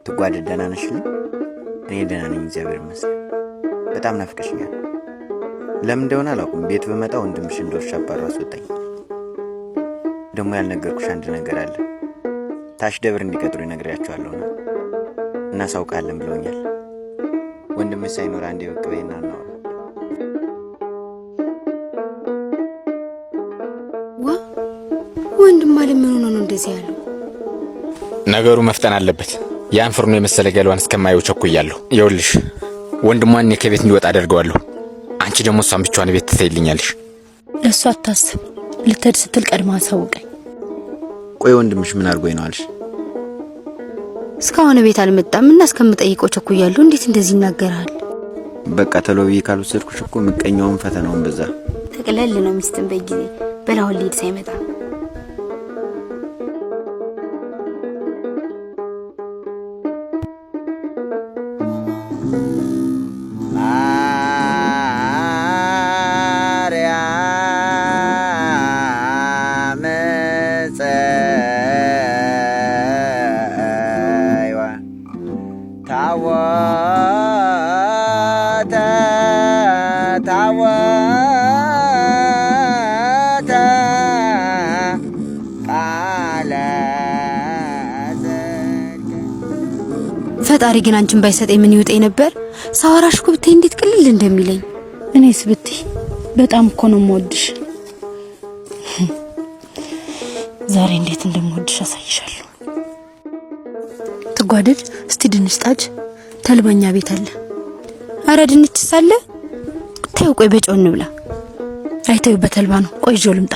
ትጓደድ ደህና ነሽልኝ? እኔ ደህና ነኝ፣ እግዚአብሔር ይመስገን። በጣም ናፍቀሽኛል። ለምን እንደሆነ አላውቅም። ቤት በመጣ ወንድምሽ እንደ ውሻ አባሮ አስወጣኝ። ደግሞ ያልነገርኩሽ አንድ ነገር አለ። ታች ደብር እንዲቀጥሩ ነግሬያቸዋለሁና እናሳውቃለን ብለውኛል። ወንድምሽ ሳይኖር አንዴ ብቅ በይና እናውራ። ዋ ወንድም አለ ምን ሆኖ ነው እንደዚህ ያለው? ነገሩ መፍጠን አለበት። ያን ፍርኖ የመሰለ ገሏን እስከማየው ቸኩያለሁ። ይኸውልሽ ወንድሟን እኔ ከቤት እንዲወጣ አደርገዋለሁ። አንቺ ደግሞ እሷን ብቻዋን ቤት ትተይልኛለሽ። ለእሱ አታስብ። ልትሄድ ስትል ቀድማ አሳውቀኝ። ቆይ ወንድምሽ ምን አድርጎኝ ነው አልሽ? እስካሁን ቤት አልመጣም እና እስከምጠይቀው ቸኩያለሁ። እንዴት እንደዚህ ይናገራል? በቃ ተሎ ብዬ ካልወሰድኩሽ እኮ ምቀኛውን ፈተናውን በዛ። ጠቅለል ነው ሚስትን በጊዜ በላሁን ሊሄድ ሳይመጣ። ማርያም ጽዋ ታወተ ታወተ ቃለ ጽድቅ። ፈጣሪ ግን አንቺን ባይሰጠኝ ምን ይውጠኝ ነበር? ሳወራሽ እኮ ብታይ እንዴት ቅልል እንደሚለኝ። እኔስ ብትይ በጣም እኮ ነው የምወድሽ። ዛሬ እንዴት እንደምወድሽ አሳይሻለሁ። ትጓደድ እስቲ ድንች ጣጅ ተልባኛ ቤት አለ። አረ ድንችስ አለ? ተይው ቆይ በጨው እንብላ። አይተዩ በተልባ ነው። ቆይ ይዤው ልምጣ።